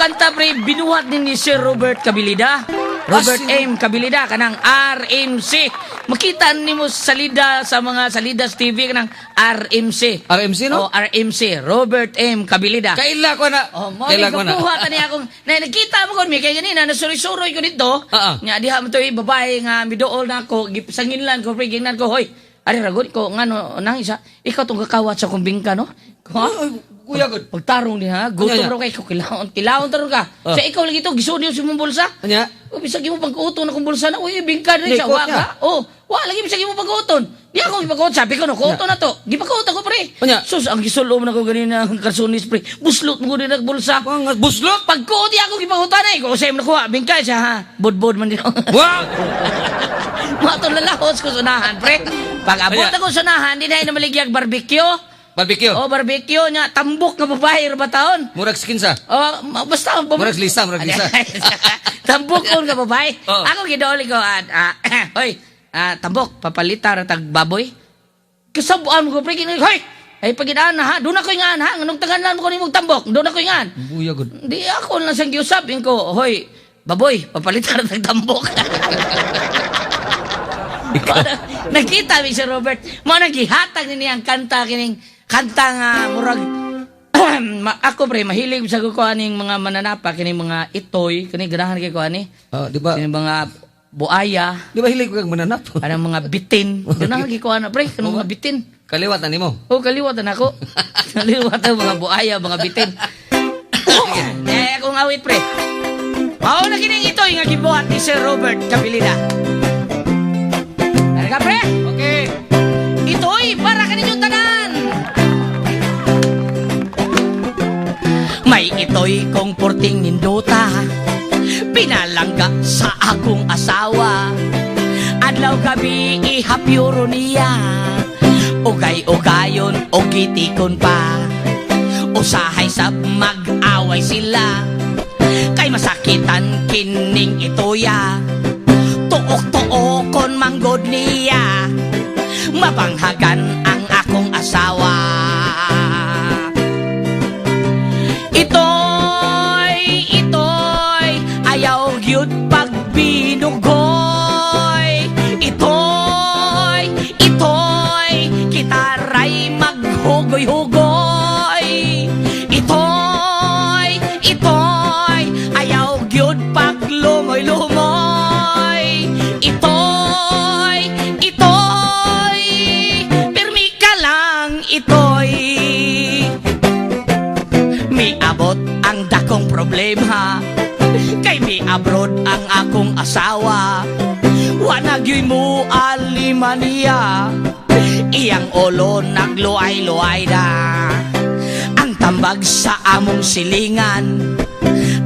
kanta, pre, binuhat din ni Sir Robert Cabilida. Robert M. Cabilida, kanang RMC. Makita nimo salida sa mga Salidas TV kanang RMC. RMC, no? Oh, RMC, Robert M. Cabilida. Kaila ko na. Oh, mo Kaila ni ko na. kuha tani akong na nakita mo kon mi kay ganina nasuroy-suroy ko dito. Nga diha mo to eh, babae nga miduol na ako, gisanginlan ko, pre, gingnan ko, "Hoy. Ari ragon ko ngano nang isa, ikaw tong kakawat sa kong bingka, no?" Ha? Ay, kuya gud. Pagtarong ni ha, gutom Anya, anya? raw kay ko, kilawon, kilawon taron ka. Sa ikaw lagi to gisud sa imong bulsa. Anya? O bisag imo pagkuuton akong bulsa na, uy, bingka rin siya, Likot wa niya. ka. Oh, wa lagi bisag imo pagkuuton. Di ako gipagkuot, sabi ko no, kuuton na to. Gipagkuot ako, pre. Anya? Sus, ang gisulom na ko ganina ang karsunis, pre. Buslot mo ko din ang bulsa. Mga buslot. Pagkuot di ako gipakutan ay ko sa imo nakuha, bingka siya ha. Budbud man din. Wow! Mga to lalahos ko sunahan, pre. Pag abot Anya? ako sunahan, di na namaligyag barbecue. Barbecue. Oh, barbecue nya, tambok nga babae ra ba taon? Murag skin sa. Oh, basta Murag lisa, murag lisa. Tambok kon nga babae. Oo. Ako gidoli ko hoy, tambok papalita ra tag baboy. Kasabuan ko, pre, hoy. Ay pagidaan na ha, doon ako ingaan ha, nganong taganlan mo ko nimong tambok, doon ako ingaan. Buya gud. Di ako lang siyang giusap ko, "Hoy, baboy, papalitan ra tag tambok." Nakita mi si Robert, mo nang gihatag ni niyang kanta kining kanta nga murag ako, pre, mahilig sa ko aning mga mananapa kining mga itoy kini, ganahan kay ko ani. Ah, di ba? Kining mga buaya. Di ba hilig ko kag mananap? Kanang mga bitin, ganahan kay ko ana, pre, kanang mga bitin. Kaliwat na nimo. Oh, kaliwat na ako. Kaliwat ang mga buaya, mga bitin. Eh, akong awit, pre. Mao na kining itoy nga gibuhat ni Sir Robert Cabilida. Ano ka, pre? Okay. Ito'y para kaninyong tanan. May ito'y kong porting nindota, pinalangga sa akong asawa. Adlaw gabi ihapyuro niya, ugay-ugayon o gitikon pa. Usahay sab mag-away sila, kay masakitan kining itoya. Tuok-tuokon manggod niya, mapanghagan ang akong asawa. Itoy, itoy, ayaw gyud pagbinugoy. Itoy, itoy, kitaray maghugoy-hugoy. Itoy, itoy, ayaw gyud paglumoy-lumoy. Itoy, itoy, pirmi ka lang itoy. Miabot ang dakong problema, kay mi abroad ang akong asawa. Wa na gyud mo alima niya, iyang ulo nagluay-luay na. Ang tambag sa among silingan,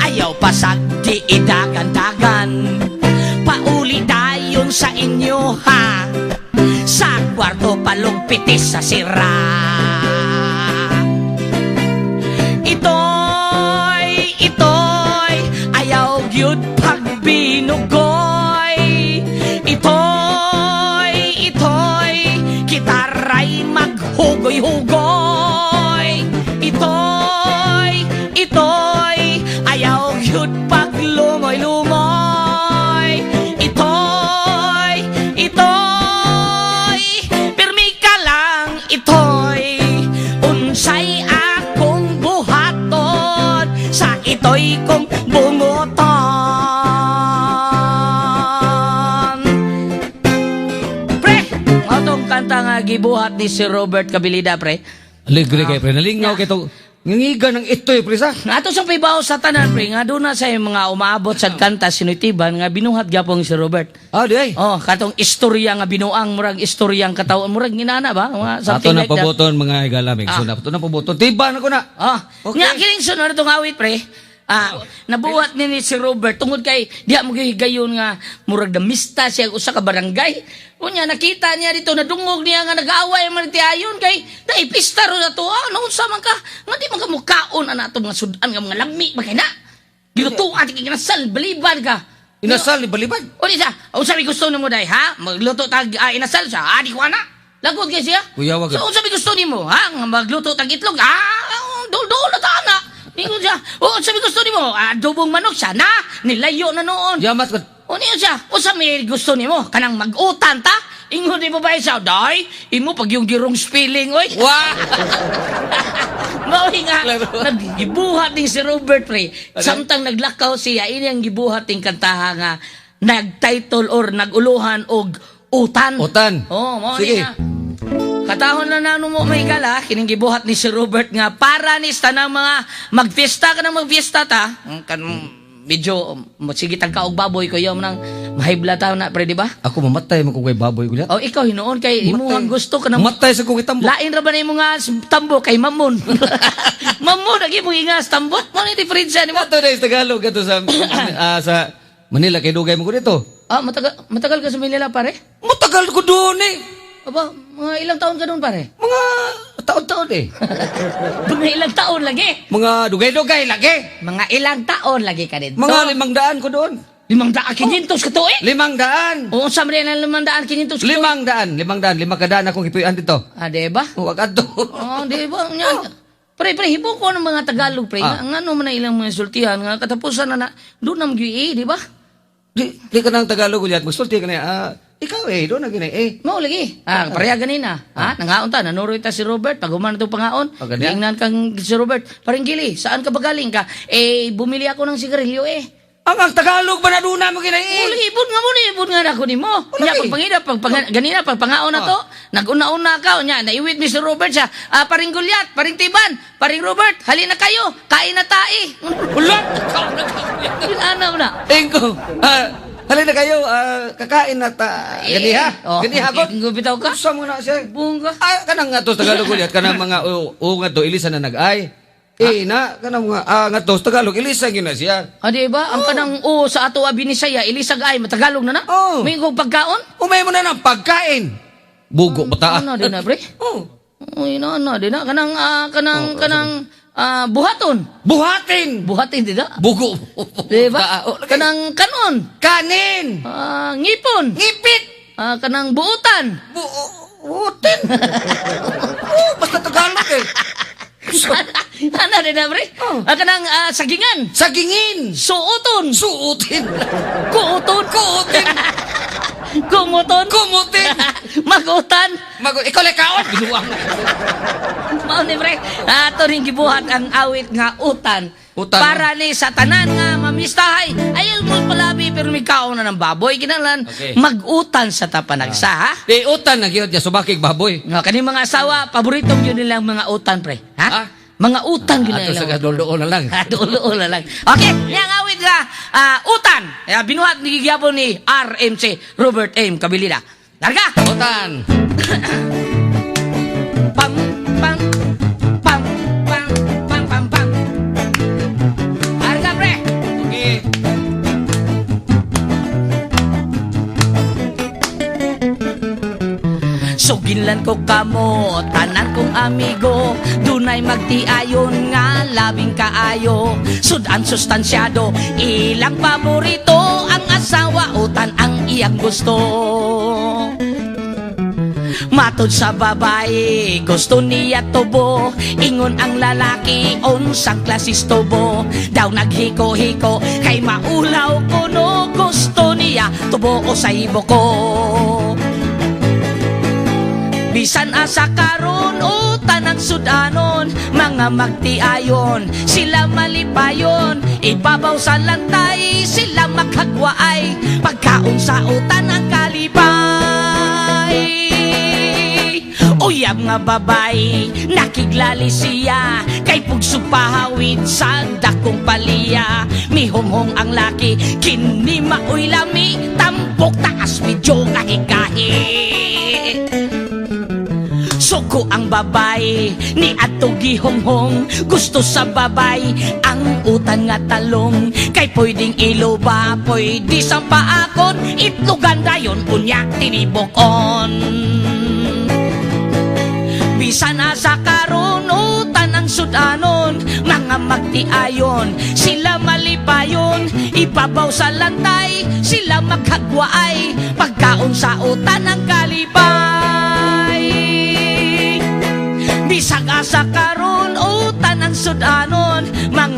ayaw pasag di idagan-dagan. Pauli dayon sa inyo ha, sa kwarto palugpitis sa sira. Itoy, itoy, ayaw gyud pagbinugoy. Itoy, itoy, kitaray maghugoy-hugoy. Itoy, itoy, ayaw gyud paglumoy-lumoy. Itoy, itoy, pirmi ka lang itoy. Unsay akong buhaton sa itoy kong bunguton? Pre, mao tong kanta nga gibuhat ni si Robert Cabilida, pre. Alegre kay pre, nalingaw kay to. Ngingiga ng itoy, pre sa. Nga ato sa pibaw sa tanan, pre, nga doon na sa mga umaabot sa kanta sinuytiban nga binuhat gapong si Robert. Ah, di ay. Oh, katong istorya nga binuang, murag istoryang katawhan, murag ginana ba? Mga Ato something na like that. paboton, mga higala, mig. So, ato na paboton. Tiba na ko na. Ah, Okay. nga kining sunod itong awit, pre. Ah, nabuhat ni si Robert tungod kay diha mo gihigayon nga murag damista siya usa ka barangay. Unya nakita niya dito, nadungog niya nga nag-away man ti ayon kay dai pista ro na to. Ah, naunsa man ka nga di man ka mukaon ana ato mga sudan nga mga lami ba kay na. Gilutuan ti inasal baliban ka. Inasal ni balibad. O di siya, unsa may gusto nimo day ha? Magluto tag inasal siya. Ah, di ko ana. Lagot kay siya. Kuya, wag. So unsa may gusto nimo ha? Nga magluto tag itlog. Ah, dul-dul na ta ana. Ingon siya, "Oh, sabi gusto nimo, adobong manok siya na, nilayo na noon." Yamat ko. O niyo siya, "Usa may gusto nimo, kanang mag-utan ta?" Ingon ni babae siya, "Day, imo pag yung girong spelling, oy." Wah! Mao nga, Klaro. Naggibuhat din si Robert, pre. Ano? Samtang naglakaw siya, ini ang gibuhat ting kantaha nga nagtitle or naguluhan og Utan. Utan. Oh, mao Sige. ni nga. Katahon na nano mo may gala, kining gibuhat ni si Robert nga para ni sa tanang mga magfiesta ka ng magfiesta ta. Ang kan medyo sige tag kaog baboy ko yom nang mahibla ta na, pre, di ba? Ako mamatay man kung kay baboy ko liya. O ikaw hinuon kay imuhang gusto ka ng Mamatay sa kong itambo. Lain ra ba na imong nga tambo kay mamon? Mamon lagi mong ingas tambo. Mo ni diferensya nimo. Ato na sa Tagalog ato sa sa Manila kay dugay mo ko dito. Ah, matagal matagal ka sa Manila, pare? Matagal ko doon eh. Aba, mga ilang taon ka doon, pare? Mga taon-taon eh. Mga ilang taon lagi. Mga dugay-dugay lagi. Mga ilang taon lagi ka dito. Mga 500 ko doon. 500, 500 ka tuig? 500. Oo, sa mga 500, 500 ka tuig. 500, 500, 500 akong ipuyan dito. Ah, di ba? Huwag adto. Oo, di ba? Nga, pre, pre, hibo ko ng mga Tagalog, pre. Ah. Nga, ngano man na ilang mga sultihan, nga katapusan na na, doon na mag eh, di ba? Di, di ka ng Tagalog ulit. Magsulti ka na. Ah, ikaw eh, doon na gini eh. Mao lagi. Ah, pareha ganina. Ha, nangaon ta, nanuroy ta si Robert pag human to pangaon. Ah, ganyan? Giingnan kang si Robert, "Paring Gili, saan ka ba galing ka?" "Eh, bumili ako ng sigarilyo eh." Ang Tagalog ba na doon na mo gini eh? Uli, ibon nga mo ni, ibon nga na ako nimo. Wala Nya eh. pagpangida, pag, pag, ganina pag pangaon na to, naguna-una ka, nya naiwit mi si Robert siya. "Ah, paring Gulyat, paring Tiban, paring Robert, halina kayo, kain na tae." Ulat! Ano na? Engko, ah, halina kayo, ah, kakain na ta. Gani ha? Oh, Gani ha ko? Bitaw ka. Sa mo na siya. Buong ka. Ah, kanang nga to sa Tagalog ulit, kanang mga o, o nga to, ilisa na nag-ay. Eh, na, kanang mga, ah, nga to sa Tagalog, ilisa gyud na siya. Ah, di ba? Ang kanang o sa ato Binisaya, ilisag ay matagalog na na. Oh. May kong pagkaon. Umay mo na ng pagkain. Bugo ba ta? Ano din na, pre? Oh. Uy, no, no, di na. Kanang, ah, kanang, kanang, ah, buhaton. Buhatin! Buhatin, di na? Bugo. Di ba? Oh, lagi. Kanang kanon. Kanin! Ah, ngipon. Ngipit! Ah, kanang buutan. Buutin! Oh, basta Tagalog eh. Ano din na, pre? Oh. Ah, kanang ah, sagingan. Sagingin! Suoton. Suotin! Kuoton. Kuotin! Kumuton. Kumutin! Magutan. Ikaw lang kaon! Binuang! Mao ni pre. Ato rin gibuhat ang awit nga Utan. Utan. Para ni sa tanan nga mamistahay. Ayaw mo palabi pero may kaon na ng baboy. Kinahanglan mag-utan sa tapanagsa, ha? Di utan na gyud ya subakig baboy. Nga kani mga asawa, paborito gyud nilang mga utan, pre. Ha? Ah? Mga utan gyud Ato nila. sa kaduldoon na lang. Dulo na lang. Okay, niya ang awit nga ah, Utan. Ah, binuhat ni gihapon ni RMC Robert M. Cabilida. Larga! Utan. Pam pam pam pam pam pam pam. Larga, pre. Okay. Suginlan ko kamo, tanan kong amigo, dunay magtiayon nga labing kaayo. Sudan sustansyado, ilang paborito, ang asawa utan ang iyang gusto. Matod sa babae, gusto niya tubo. Ingon ang lalaki, unsang klasis tubo. Daw naghiko-hiko, kay maulaw kuno. Gusto niya tubo o sa buko. Bisan asa karon o tanang sudanon, mga magtiayon, sila malipayon. Ibabaw sa lantay, sila maghagwaay. Pagkaon sa utan ang kalipay. Uyab nga babay, nakiglali siya. Kay pugsupahawid sa dakong paliya. Mihonghong ang laki, kini maoy lami. Tambok taas medyo kahi-kahi. Suko ang babay ni adto gihonghong. Gusto sa babay ang utan nga talong. Kay pwedeng iluba, pwede sampaakon. Itlogan dayon unya tinibokon. Bisan asa karon utan ang sudanon, mga magtiayon, sila malipayon. Ibabaw sa lantay, sila maghagwaay. Pagkaon sa utan ang kalipay. Bisag asa karon utan ang sudanon, mga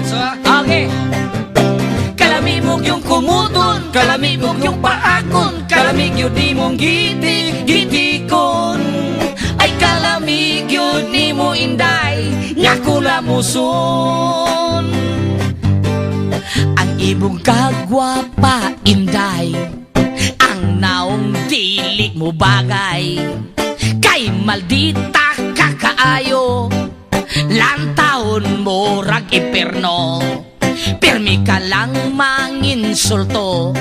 mo yung kumuton, kalami mo yung paakon, kalami yun di mong gitik, gitikon. Ay kalami yun ni mo, inday, nga kulamuson. Ang imong kagwapa, inday, ang naong dili mo bagay. Kay maldita ka kaayo, lantawon mo rag imperno. Pirmi ka lang manginsulto,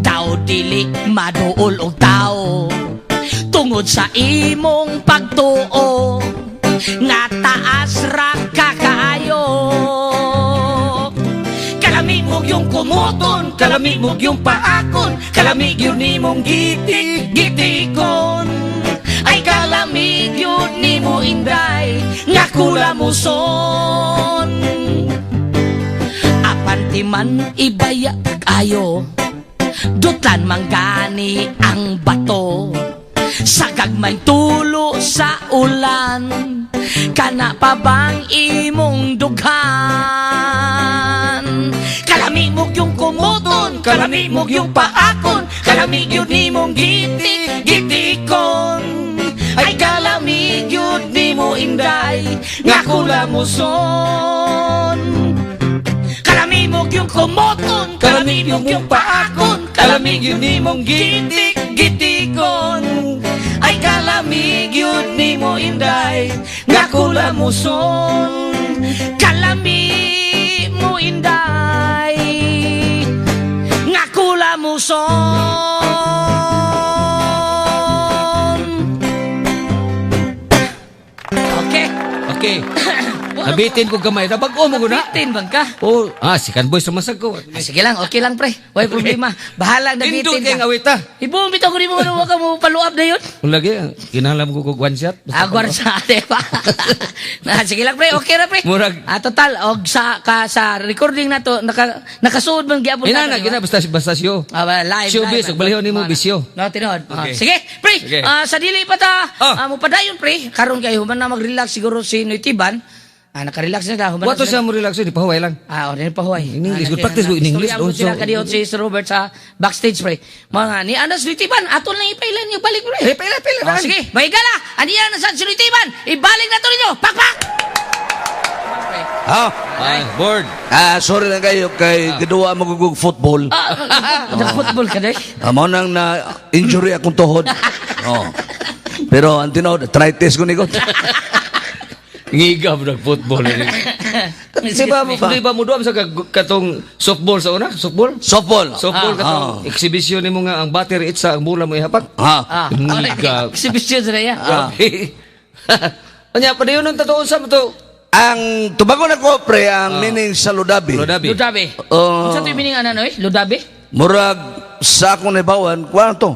daw dili maduol og tao. Tungod sa imong pagtuo nga taas ra ka kaayo. Kalami mo yung kumuton, kalami mo yung paakon, kalami yun nimong gitik, gitikon. Ay kalami yun nimo, inday, nga kulamuson. Apan ti man ibaya ayo, dutlan manggani ang bato. Sa gagmay tulo sa ulan, kana pa bang imong dughan? Kalami mo yung kumuton, kalami mo yung paakon, kalami yun nimong gitik, gitikon. Ay kalami yun nimo, inday, nga kulamuson. Kalami mo yung kumuton, kalami mo yung paakon, kalami yun nimong gitik, gitikon. Ay kalami yun nimo, inday, nga kulamuson. Kalami mo, inday, nga kulamuson. Okay. Okay. Nabitin ko gamay. Nabag-o mo guna. Bitin bang ka? Oh, sikan boys sumasag ko. Ah, sige lang, okay lang, pre. Way problema. Bahala na Nindot bitin kay ka. nga awita. Ibuong bitaw ko nimo wa ka mo paluab na yun. Kung lagi, kinahalam ko kog one shot. Agwar sa ate pa. Na, sige lang, pre, okay ra, pre. Murag- Total og sa ka, sa recording na to nakasuod man gyapon Ina na, na, di ba? gina basta basta siyo. Ah, live, Showbiz, live. ug balihon nimo Ah, bisyo. No, tinuod. Ah, Okay. sige, pre. Sige. Sa dili pa ta, mo padayon, pre. Karon kay human na mag-relax siguro si Noy Tiban. Naka-relax na ta. Human na Wato sila. siya mo relax, di pahuway lang. O, din pa huway. In English, good practice in English Istorya mo also. sila kadiot si Sir Robert sa backstage, pre. Mga ni Anas Noy Tiban, aton lang ipailan yung balik, pre. Eh, paila, paila, Oh, sige, mahigala. Aniya na sa si Noy Tiban. Ibalik na to ninyo. Pak, pak! Ha? Ay, board. Sorry lang kayo kay giduwa mo gugug football. Football ka, day. Mao nang na injury akong tuhod. Oh. Pero ang tinuod, arthritis ko ni ko. Ngigab nag football. Di ba mo duam sa katong softball sa una? Softball? Softball. Softball katong exhibition nimo nga ang battery itsa ang bola mo ihapak. Ha. Ngigab. Exhibition sa niya. Grabe. Anya pa dayon ang totoo sa mo to. Ang tubagon ako, pre, ang meaning sa ludabi. Ludabi. Ludabi. Oh. Unsa to yung meaning ana, no, eh? Ludabi? Murag sa akong naibawan, kuan to.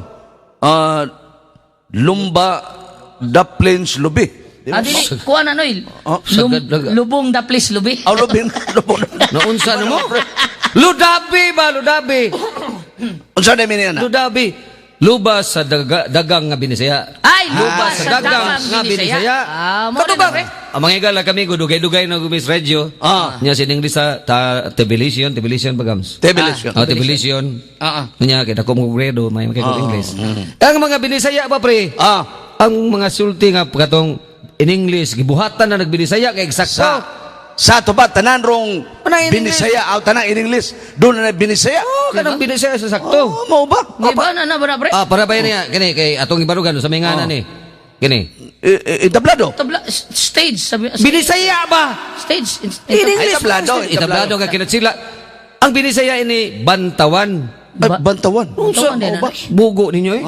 Lumba Daplins Lubi. Di ba? Dili kuan na, noy. Oh, sagad lang. Lubong daplis lubi. Aw, lubi. Lubong. Naunsa na mo? Ludabi ba ludabi? Unsa na meaning ana? Ludabi. Luba sa dagang nga Binisaya. Ay, luba Ah, sa dagang nga Binisaya. Ah, mo Kato ba? na, pre. Ang mga igala kami, dugay-dugay na gumis radio. Nya sining sa ta Tbilisian, Tbilisian bagams. Tebilis. Oh, Tbilisian. Oo. Nya kay dako mo grado, may mga kay English. Ang mga Binisaya ba, pre? Ang mga sulti nga katong in English gibuhatan na nagbinisaya kay eksakto. Sa ato ba tanan rong Ano in Binisaya aw tanan in English doon na Binisaya. Oh, kanang Binisaya sa sakto. Oh, mao ba? Di ba na na ba na, pre? Para ba niya kini kay atong ibarugan sa mga ngana ni. Kini. Itablado. Tabla stage sabi Binisaya ba? stage. In English. Ay, tablado, Itablado nga kinatsila. Ang Binisaya ini bantawan. Ay, bantawan. Bantawan din, Mao ba? ano? Bugo ninyo eh.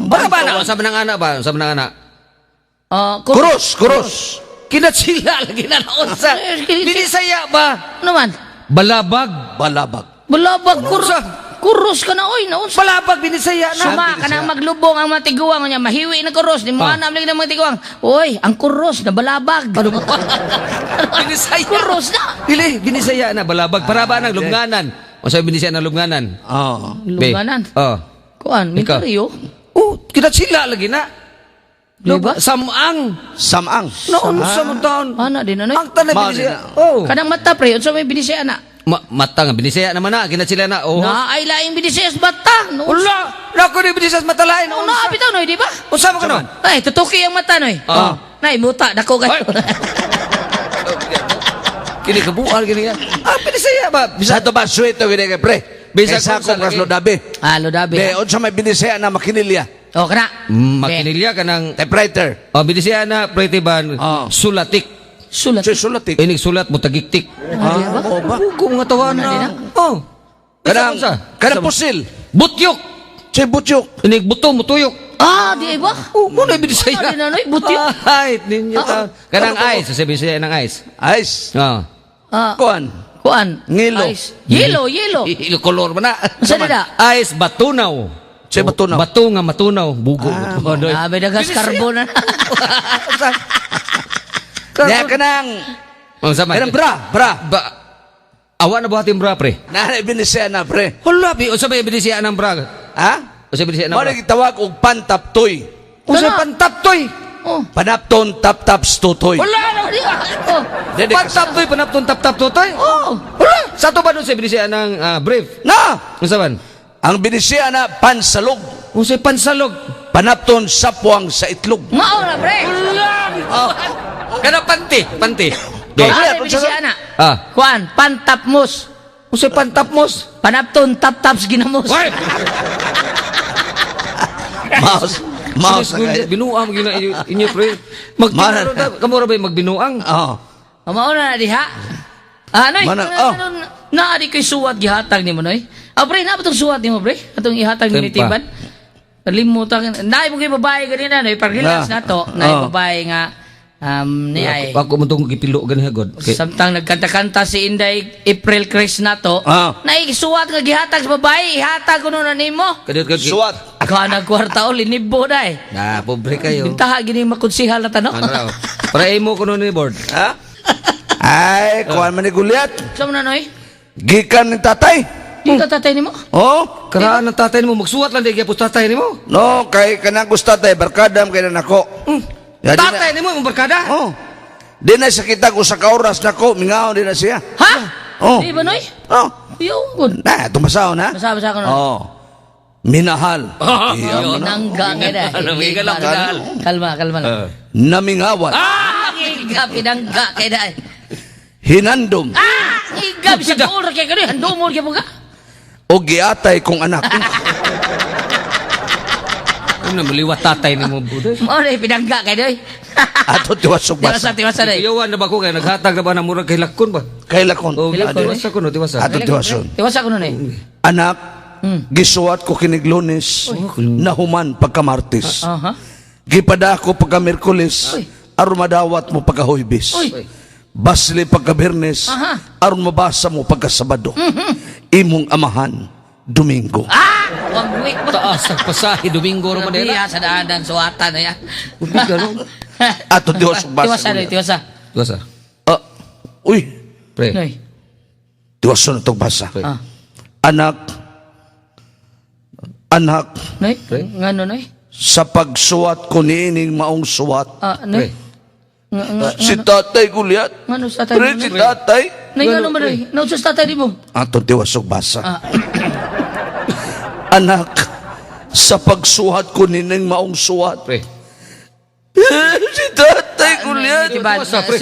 Para ba na? Sa ng ana ba? Sa ng ana. Kuros, kuros. Kinatsila lagi na naunsa. Eh, Binisaya ba? Ano man? Balabag. Balabag. Balabag kuros. Unsa? Kuros ka na oy, naunsa. Balabag Binisaya na. Suma ka nang maglubong ang mga tiguang niya, mahiwi na kuros, di mo anam lagi ng mga tiguang. Oy, ang kuros na balabag. Ano Binisaya. Kuros na. Dili, Binisaya na balabag. Para ba nang lubnganan? O sa Binisaya na lubnganan? Oh. Be. Lubnganan. Oh. Kuan, Ikaw. minteryo. Oh, kinatsila lagi na. Di ba? Samang. Samang. Noon sa mo taon. Ana din ano? Ang tanan Mao Binisaya. din Oh. Kanang mata, pre, unsa may Binisaya na? Mata nga Binisaya naman na kina sila na. Oh. Na ay laing Binisayas mata. No. Ula, nako ni Binisayas mata lain. No, na bitaw noy, di ba? Unsa man kanon? Ay, tutuki ang mata noy. Ah. Nay, muta dako kayo. Kini kabuan kini. Ah, Binisaya ba? Sa to ba sweet to gini kay pre? Bisag Bisag sa unsa akong lagi. kaslodabi. Ah, lodabi. Be, unsa may Binisaya na makinilya? Oh, kana. Makinilya ka ng Typewriter. Oh, Binisaya na pretty ban Ah. sulatik. Sulat. Sa sulatik. Inig sulat mo tagiktik. Ah, oo ba? Bugo nga tawana. Oh. Kanang Unsa? kanang pusil. Butyok. Sa butyok. Inig buto mutuyok. Ah, di ba? Oh, mo na Binisaya. Ano din na, noy? Butyok? Ay, ninyo ta. Kanang ice, sa Binisaya ng ice. Ice. Oh. Ah, Kuan. kuan. Ngilo. Ice. Yelo, yelo. Ilo color man na. Unsa nila? Ice batunaw. Sa batunaw. Bato nga matunaw. Bugo. Ah, Ah, may dagas carbon na. Kaya kanang Unsa man? kanang bra, bra. Ba Awa na buhatin bra pre. Naa Binisaya na pre. Hala, bi unsa may Binisaya ng bra? Ha? Unsa Binisaya ng Mao bra? na gitawag og pantaptoy. Unsa Tama. pantaptoy? Oh. Panapton tap taps tutoy. Wala na. Oh. Dili ka- Pantaptoy, panapton tap-tap tutoy. Oh. Wala. Sa to ba nun sa Binisaya ng brief? Na! Unsa man? Ang Binisaya na pansalog. Unsa pansalog? Panapton sapwang sa itlog. Mao na, pre. Oh. Kana panty, panty. Be. Ah, may Binisaya na. Ah. Kuan, pantapmos. Unsa pantapmos? Panapton tap-taps ginamos. Hoy! Mouse. Mouse na kayo. Binuang gyud na inyo, inyo pre. Magtinaro ta, kamo ra ba yung magbinuang? Oo. Oh, mao na na diha. Ah, noy. Mana- Ano, oh. ano, naa di ko'y suwat gihatag nimo, noy. Ah, pre, naa ba tong suwat nimo, pre? Atong ihatag ni Tempa. Tiban. Kalimutan. Naay mo kay babae ganina, noy. Pag-relax Na. na to. Naay Oh. babae nga ni ay. Ako mo tong gipilo gani hagod. Okay. Samtang nagkanta-kanta si Inday April Chris na to, Ah. naigsuwat nga gihatag sa babae, ihatag ko nun na nimo. Kadiyot kadiyot. Suwat. Ako nagkwarta o, linibo na eh. Na, pobre kayo. Bintaha gini makunsihal na tanong. Ano raw? Para imo kuno ni board. Ha? Ay, kuan man ni Goliath. Sa mo na, Noy? Gikan ni tatay. Di ka tatay nimo? Oh? Karaan ng tatay nimo magsuwat lang di gyapon tatay nimo. No, kay kanang gusto tatay, barkadam kay na nako. Ya, di na- Tatay nimo imong barkada. Oh. Di na sa kita ko sa kaoras nako, mingaw di na siya. Ha? Oh. Di ba, Noy? Oh. Yung good. Na, tumasaw na. Basa-basa ko na. Oh. Minahal. Iya mo na. Pinangga nga na. Pinangga lang, pinahal. Kalma, kalma lang. Namingawat. Ah! Iga, pinangga kay na. Hinandom. Ah! Iga, bisag ura kay kanoy, handumor kay ka. O giatay kong anak. Ano maliwat tatay nimo buday. Mao na pinangga kay noy. Ato tiwasog Tiwasa, basa. tiwasa na. Iyawan na ba ko kay naghatag na ba na murag kay lakon ba? Kay lakon. Oh, Kilakon, tiwasa ko no, tiwasa. Ato tiwason. Tiwasa ko nun eh. Anak, gisuwat ko kinig Lunes, nahuman pagka Martes. Aha. Gipadako pagka Miyerkules, Uy. aron madawat mo pagka Huwebes. Uy. Basli pagka Biyernes, Aha. aron mabasa mo pagka Sabado. Imong amahan, Domingo. Ah! Wag week mo. Taas ang pasahe Domingo ra man Grabe, dira. ah, sa daan suwatan na yan. Ubi gano. Ato tiwasog basa. Tiwasa noy, tiwasa. Tiwasa. Ah, uy, Pre. Noy. tiwason na itong basa. Pre. Ah. Anak, anak, Noy, ngano noy? sa pagsuwat ko niining maong suwat. Ah, noy. Pre. Nga, nga, Si tatay Gulyat. Ngano sa tatay Pre, mo, si Noy? tatay. Noy, ngano man noy? Naunsa sa tatay nimo? Ato tiwasog basa. Ah. Anak, sa pagsuhat ko nining maong suwat. Pre. Si tatay Gulyat. Tiba, Tiwasa, pre.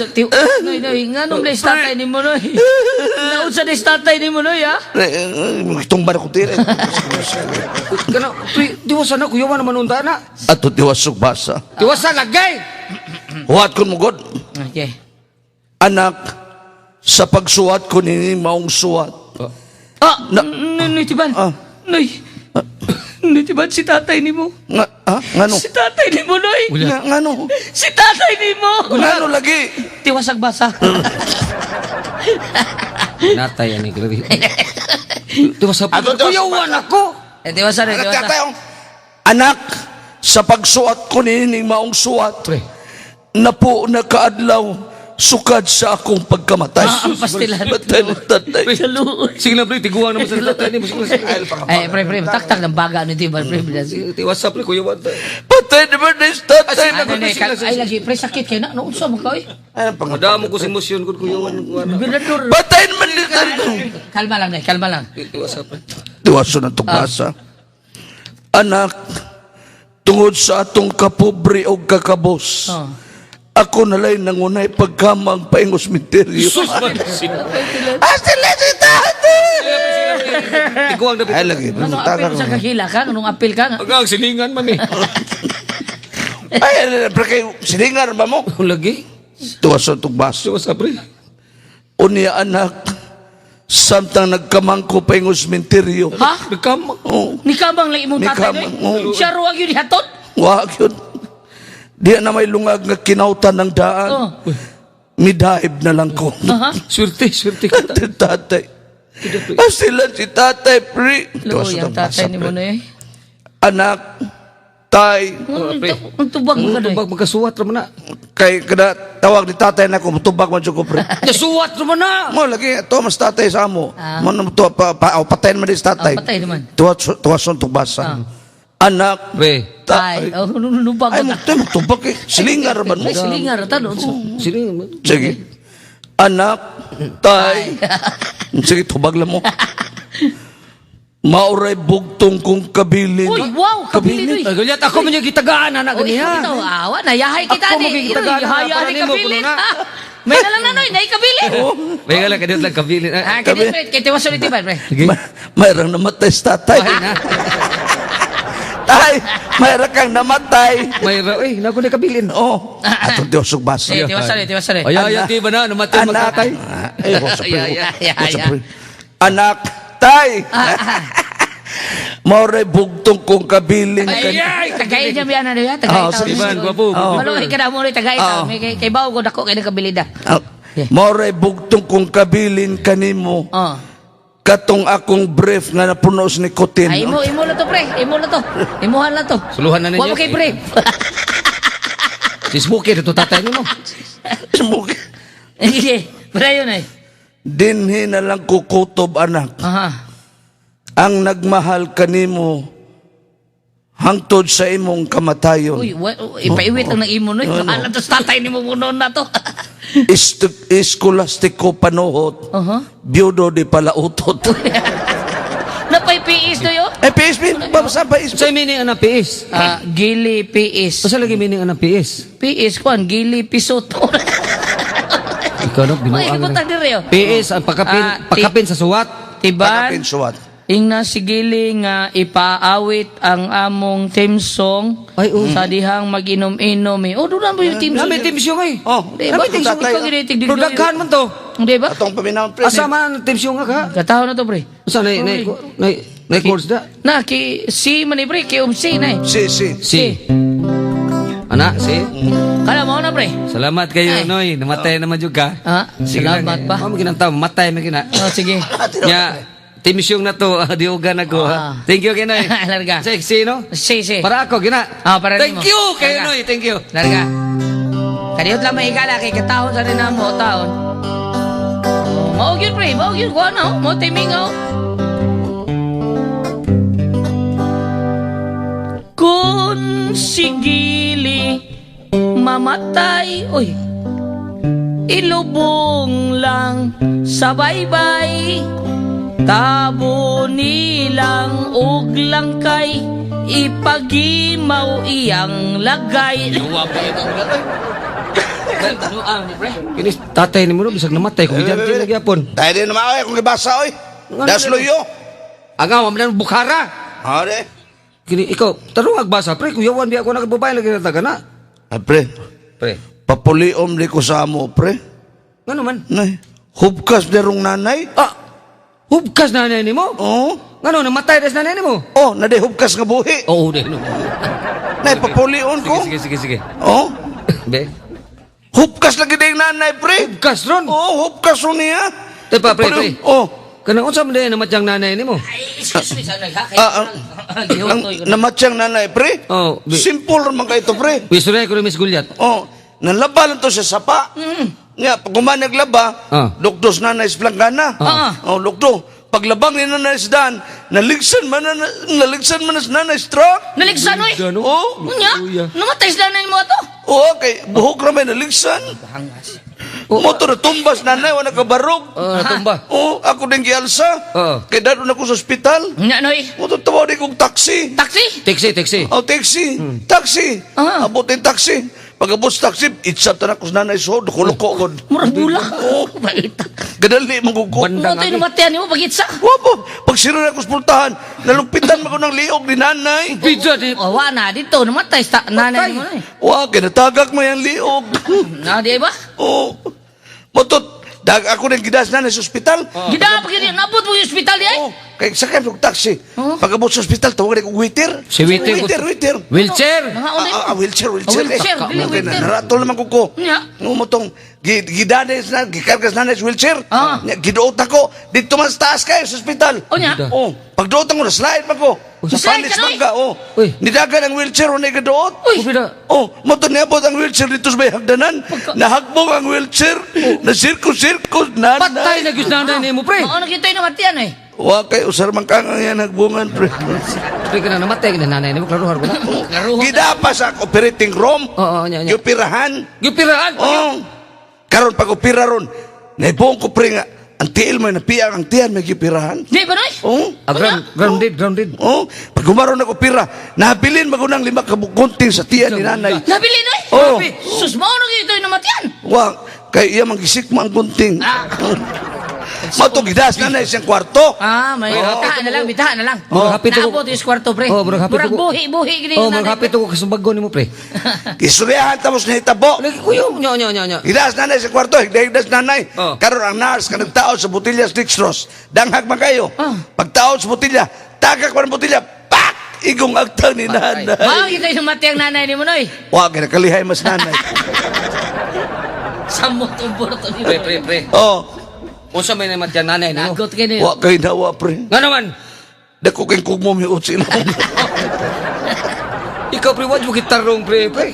Noy, noy, ngano man sa tatay nimo noy? Naunsa na sa tatay nimo noy, ha? Pre, itong ba ko tira? Kana pre, tiwasa na kuyawan naman unta na. Ato tiwasog basa. Tiwasa lagay. Huwat ko mo God. Okay. Anak, sa pagsuwat ko nining maong suwat. Ah, noy, noy, tiban. Ah. Noy. Noy, tiban si tatay nimo. Nga, ha? Ngano? Si tatay nimo, noy. Nga, ngano? Si tatay nimo. Ngano lagi? Tiwasag basa. Natay ani grabe. Tiwasa. Ato, tiwasa. Kuyawan ako. Eh, tiwasa noy, Anak, tiwasa. tatay, oh. Anak, sa pagsuwat ko nining maong suwat. Pre. Napo na kaadlaw, sukad sa akong pagkamatay. Ah, ang pastilan. Patay na tatay. Sa luoy. Sige na, pre, tiguang naman sa tatay ni mo. Sige na, Ay, pre, pre, taktak ng baga ni Tiban, pre. sige. What's up, pre, kuya Juan? Patay naman na si tatay. Ano ni, ay lagi, pre, sakit kayo na. Ano, unsa mo ka, oy? Ay, ang Madamo ko si emosyon ko, kuya Juan. Gobernador. Patay naman ni tatay. Kalma lang, day, kalma lang. What's up, pre? Diwaso na tugasa. Anak, tungod sa atong kapobre o kakabos, Oh. ako nalay nangunay pagkamang paingos misteryo. Sus, man. Sige Asila si tatay! na, pre, sige na, pre. Tiguang na, pre. Ay, lagi. Anong apel sa kakila ka? Anong apel ka? Ang ang silingan man eh. Ay, pre, kayo, silingar ba mo? Ang lagi. Tuwaso tugbasa. What's up, pre? Unya, anak, samtang nagkamangko paingos misteryo. Ha? Nagkama. Oh, Ni kamang lang imong tatay, Ni kamang, oy. oo. Siya ruwag yun hatod. wag yun. Di na may lungag nga kinautan ng daan. Oh. Midaib na lang ko. Aha. Swerte, swerte kita. Tatay. Asila si tatay, pre. Luoy ang tatay ni mo na eh. Anak, tay, Oh, pre. Ang tubag mo ka doy. Tubag magkasuwat raman na. Kay kada tawag ni tatay na ko, tubag man jud ko, pre. Nasuwat raman na. Mo lagi to mas tatay sa amo. Ah. Mo na to pa, pa, oh, patayin man din sa tatay. Ah, patay naman. Tuwas tuwason tubasa. Anak, Pre, Ay, tay. oh, nubag Ay mo mo tayo tubag eh. Silingar man mo. Ay, silingar ta doon. silingan man. Sige. Anak, tay. Sige, tubag lang mo. Mauray bugtong kong kabilin. Uy, wow, kabilin uy. Ay, Gulyat, ako man yung gitagaan, anak, Uy, ganiya. ito, awa, nayahay kita Ako ni. magigitagaan na, Yahaya para ni nimo, kabilin. kuno na. Ah, May nalang na noy, nay kabilin. May nga lang, kadiyot lang, kabilin. Ah, Ah, kini pre, kay tiwas ulit pre. Sige. Mayroong namatay sa tatay. Ay, na. Tay, mayroon kang namatay. May ra, eh, naku na kabilin. Oh, atong Diyos ugbasa. Eh, tiwas ulit, tiwas ulit. Ay, ay, ay, ba na, namatay Anak. magkatay. Ay, ko sa pre. Ay, ay, ay, Ko sa ay. pre. Anak, tay. Ah, Maoray bugtong kong kabilin. Ay, ay, tagay niya biyan na niya, tagay Oh, taon. sige, Iban, gwapo. Maluhi ka na mo tagay taon. May kay bawo ko dako kay nakabilida. Ah, Maoray bugtong kong kabilin kanimo. Oh. Katong akong brief nga napuno sa nikotin. Ay, imo, imo na to, pre. Imo na to. Imuhan na to. Suluhan na ninyo. Wa mo kay brief. Si Smokey, ito tatay nimo. Smoke. Sige, pre yun ay. Dinhi na lang kukutob, anak. Aha. Ang nagmahal kanimo hangtod sa imong kamatayon. Uy, ipaiwit ang nang imo noy. Alam to sa tatay nimo munon na to. Eskolastiko panuhot. Aha. Biyudo di palautot. Napay PS to yo. Eh, PSP, babasa pa PSP. Sa meaning ang PS? Ah, gili PS. Asa lagi meaning ang PS? PS kuan gili pisoto. Ikaw no, Uy, binuang. ibutang diri oh. PS, ang pakapin, Ah, pakapin sa suwat. Tiban. Pakapin suwat. Ingna si Gili nga ipaawit ang among team song Ay, oh. sa dihang mag-inom-inom eh. Oh, doon na mo yung team song. Nami team siyong eh. Oh, Di ba? Nami team song, Ikaw ginitig Pero daghan man to. Di ba? Atong paminaw, pre. Asa man ang team siyong ka? Kataon na to, pre. Asa na na na na chords da? Na, ki C man eh, pre. Ki um C na eh. Si, si. Si. Ana, si. Kala mo na, pre. Salamat kayo, Ay. Noy. Namatay naman jud ka. Ah, Sige lang, salamat eh. pa. Oh, maginang matay man gina. Oh, sige. Nya, team siyong na to, diugan ako. ha. Ah. Thank you kay Noy. Larga. Si, si, no? C, C. Para ako, gina. Ah, para Thank nimo. you kay Larga. Noy, thank you. Larga. Kadiyot lang mahigala kay katahon sa rin mo taon. Oh, mao gyud pre, mao gyud kuha na oh. Mao timing oh. Kung si Gili mamatay, uy, ilubong lang sa baybay. Tabo nilang og langkay, ipagimaw iyang lagay. Ano ang pre? Kini tatay ni mo no, bisag namatay kung gijanti na gyapon. Dahil din naman, oy, kung ibasa, oy. Das luyo. Agaw man ang Bukhara. Hare. Kini ikaw, tarong agbasa pre, kuyawan biya ko na babae lagi nataga na. Ah, pre, Pre. papuliom di ko sa amo, pre. Ngano man? Nay, hubkas derong nanay. Ah, hubkas na nanay nimo? Oh, Ngano namatay das nanay nimo? oh, naday hubkas nga buhi. Oo, di no. Nay, papulion ko. Sige, sige, sige. Oh, Be. hubkas lagi ding nanay, pre. Hubkas ron. Oh, hubkas ron niya. Tepa, pre, pre. Oh, Kanang unsa man day namatyang nanay nimo? Ay, excuse me, sa nagha kay. Ah, ang namatyang nanay, pre. Oh, Simple man kayo to, pre. Wisure ko ni Miss Gulyat. Oh, nanlaba lang to siya sapa. Nga, pag human naglaba, lukdos na na isplangana. Oh, lukdo. Paglabang ni nanay sa daan, naligsan man na sa nanay sa truck. Naligsan oy. Gano? Oh. Unya, Uya. namatay sila na mo ato. Oo, kay buhok ra may naligsan. Hangas. Motor na tumbas nanay, wala kabarog. Ah, natumba. Oh, ako din gialsa. Oo. Kay dadon ako sa ospital. Unya noy. Motor tawag di kong taxi. Taxi. Taxi, taxi. Oh, taxi. Taxi. Abot yung taxi. Pag abot sa taxi, itsa ta na ko sa nanay so, dukuloko ko. Murag bula. Oo. Baita. Gadali mo ko. Bandang Mo to'y abi. namatayan nimo pag-itsa. Wapo, pag sira na ko sa pultahan, nalumpitan mo ko ng liog ni nanay. Pizza di. Oh, wa na dito namatay sa nanay mo noy. Wa, kinatagak mo yung liog. Na di ba? Oo. Motot, dag ako rin gidas nanay sa ospital. Gida pa gid nabot mo yung ospital di ay. Oh, kay sakay og taxi. Oo. Pag abot sa ospital, tawagan ko waiter. Si waiter. Waiter, waiter. Wheelchair. Mga unay. Wheelchair, wheelchair. Ah, wheelchair, Eh, dili okay, wheelchair. Naratol naman ko ko. Nya. Mo tong gidanes na, gikargas na sa wheelchair. Ah. Nya, giduot ako. Dito man sa taas kayo sa ospital. O nya. Gida. Oh, pagduot ako, na-slide man ko. Sa Slide panis ka, man noy? ka, oh. Uy. Nidagan ang wheelchair, wala gaduot. Uy. Ubida. Oh, mo to niabot ang wheelchair dito sa may hagdanan. Nahagbong ang wheelchair. Na sirko-sirko, nanay. Patay na gyud nanay nimo, pre. Mao na gid to'y namatayan eh. Wa kay usar man kang ang yan hagbungan, pre. Pre ka na namatay na nanay nimo, klaruhan ko na. Klaruhon. Gidapa sa operating room. Oo, nya, nya. Gioperahan. Gipiraan. Oh. Karon pag opera ron, naibuong ko pre nga ang tiil mo napiang ang tiyan may gipirahan. Di ba noy? Oh. Ah, grounded, grounded. Oh, pag humaron nag opera, nabilin magunang 5 ka gunting sa tiyan ni nanay. Nabili noy. Oh. Sus mao na gid to'y namatayan. Wa kay iya mangisik mo ang gunting. Ah. Mao to gidas nanay siyang kwarto. Ah, may bitahan na lang, bitahan na lang. Murag hapit ako. Naabot yung kwarto, pre. Oh, murag hapit Murag ako. buhi, buhi gini. Oh, murag hapit ako kasumbagon nimo, pre. Istoryahan tapos nahitabo. Lagi kuyo. Nya, nya, nya, nya. Gidas nanay sa kwarto, higda-higdas nanay. Oh. Karon ang nurse kanang taon sa botilya sa dextrose. Danghag man kayo. Oh. Pagtaon sa botilya, tagak pa ng botilya, pak! Igong agtang ni nanay. Mao gyud to'y namatay ang nanay nimo noy. Wa kinakalihaya mas nanay. Samot umbor to ni. Pre, pre, pre. Oh, Unsa may namatyan nanay nimo? Nagot kay niyo. wa kay nawa pre. Nga naman. Dako kay kugmo mi utsi na. Ikaw pre, wag mo gitarong pre, pre.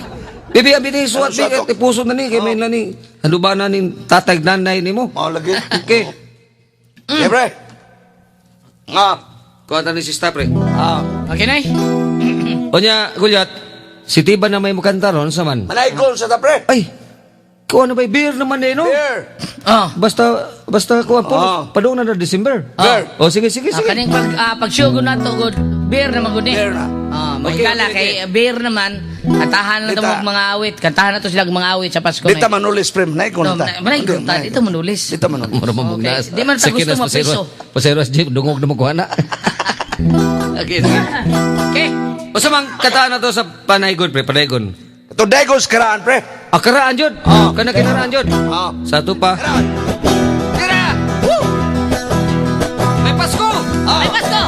Bibi, abi ni suwat Ano ni sa ato? kay puso na ni kay may na ni. Ano ba na ni tatay nanay nimo? Mao lagi. Okay. Eh, pre. Nga. Kuha ta ni si pre. Ah. Okay nay. Onya, Gulyat, si Tiba na may mukanta ron sa man. Manay sa ta pre. Ay, kuha na ba beer naman eh, no? Beer. Oh. Basta, basta kuha po. Ah. Padung na na December. Beer. O, sige, sige, Ah, sige. kaning pag pagsugo na to good beer naman gud ni. Beer na. Ah, may Okay, gala okay, kay beer naman. Kantahan na to Dita. mga awit. Kantahan na to sila mga awit sa Pasko. Dita nay. manulis pre, manay ko No, na ta. manay ko ta. Dito manulis. Dita manulis. Mura man Okay. mugnas. Di man ta Sige, gusto nas, mapiso. Pasero, jeep, dungog na magkuha na. Okay, sige. Okay. Usa mang kataan na to sa Panaygon, pre, Panaygon. Ito dagos karaan pre. Ah, karaan yun. Kana kinaraan yun. Ah. Sa pa. Karaan. Tira! Woo! May Pasko! Ay Pasko.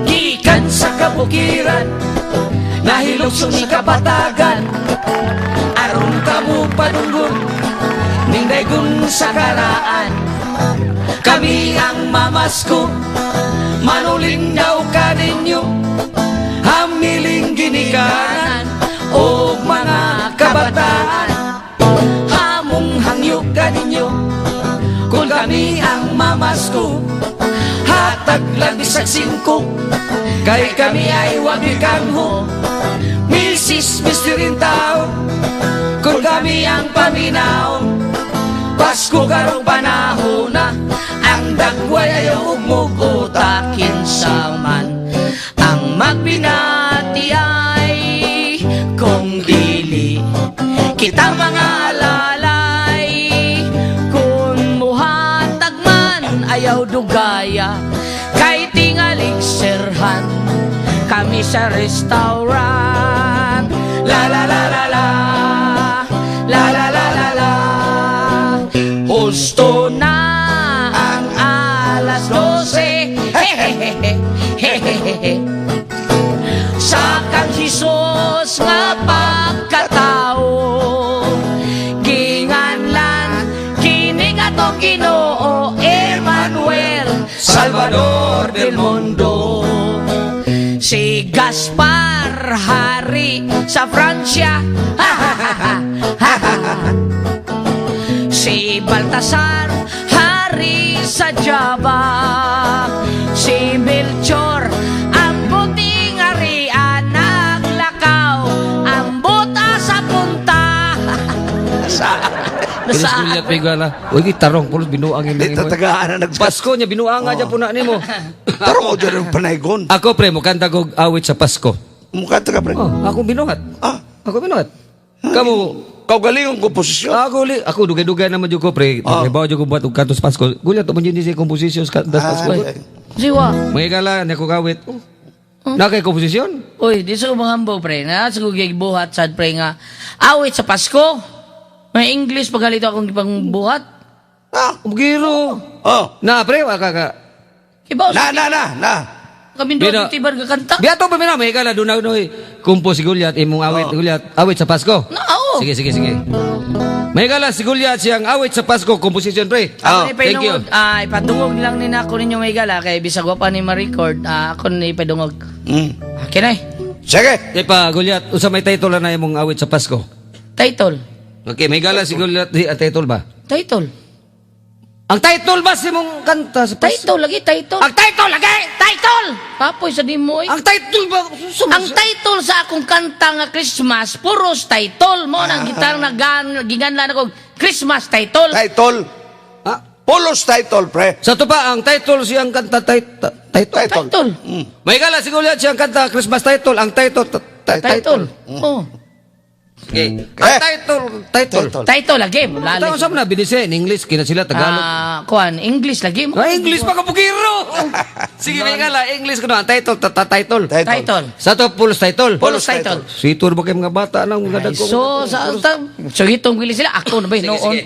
Gikan sa kabukiran, nahilukso ni kabatagan, aron kamo padunggon, ning daygon sa karaan. Kami ang mamasko, manuling daw kaninyo, hamiling ginikanan, o mga kabataan. Hamong hangyo kaninyo, kung kami ang mamasko, hatag lang bisag singko, kay kami ay wagi kangho. Misis, Mr. Tao, kung kami ang paminaw, Pasko karong panahon na, ang dagway ay ugmugutakin sa man. Ang magbinati ay kung dili kita mga alalay. Kung muhatag man ayaw dugaya, kay tingalig serhan kami sa restaurant. La la la la la, la la la la la. Husto na ang 12:00. Hehehehe, hehehehe. Sa kang Jesus nga pagkatao, ginganlan kini atong Ginoo Emmanuel, Salvador del mundo. Si Gaspar hari sa Francia. Ha, ha, ha, ha, ha, ha. Baltasar, hari sa Java. Si Melchor, ang puting arian, naglakaw ang buta sa punta. Kinis Nasa Goliath may gala. Uy, tarong pulos binuang Di ini. tatagaan na nag. Pasko niya binuang nga dyan po na nimo. Tarong ko dyan ang panaygon. Ako, pre, mukanta ko awit sa Pasko. Mukha ka, pre. Oh, ako binuhat. Ah. Ako binuhat. Kamu, Kaugalingong komposisyon. Ako li, ako dugay-dugay naman jud ko, pre. Oh. Oh. Bawo jud ko buhat og kanto sa Pasko. Gulyat man jud ni siya komposisyon sa kanto sa Pasko. Ah, Siwa. Mga gala niya ko kawit. Oh. Na kay komposisyon? Uy, di sa mga pre. Na sa kong buhat sad, pre, nga awit sa Pasko. May English pagalito akong ipang buhat. Ah. Giro. Oh. Na pre, wa ka ka. Kibaw Na, sa na, na, na. kami doon Bino- tibar kakanta. Biato pa mina, may gala dunay noy kompos si Goliath imong awit Oh. Goliath, awit sa Pasko. Na, oo. Sige, sige, sige. May gala si Goliath siyang awit sa Pasko composition, pre. Oh, Ako ni thank you. ipadungog, ah, ipadungog lang ni nako ninyo may gala kay bisag wa pa ni ma-record, ah, ako ni ipadungog. Okay na eh. Sige. Di pa Goliath, unsa may title na imong awit sa Pasko? Title. Okay, may gala si Goliath di ang title ba? Title. Ang title ba si mong kanta sa Pasko? Title lagi, title. Ang title lagi! Title! Kapoy sa di mo eh. Ang title ba? Ang title sa akong kanta nga Christmas, puros title. Mo nang gitar na gan, giganlan ako Christmas title. Title. Ah, Pulos title, pre. sa to pa, ang title siyang kanta title. Title. Title. Title. May gala si Goliath siyang kanta Christmas title, ang title Title. Oh. Okay. Ang title, title. Title. Title lagi. Lalo. Taon sa na binise in English kina sila Tagalog. Ah, kuan, English lagi. Ah, English pa ka bugiro. Sige, may gala English kuno ang title, title. Title. Title. Sa to pulos title. Pulos title. Situr ba kay mga bata nang mga Ay, dagko? so, so itong gili sila. Ako na ba Sige, noon? sige.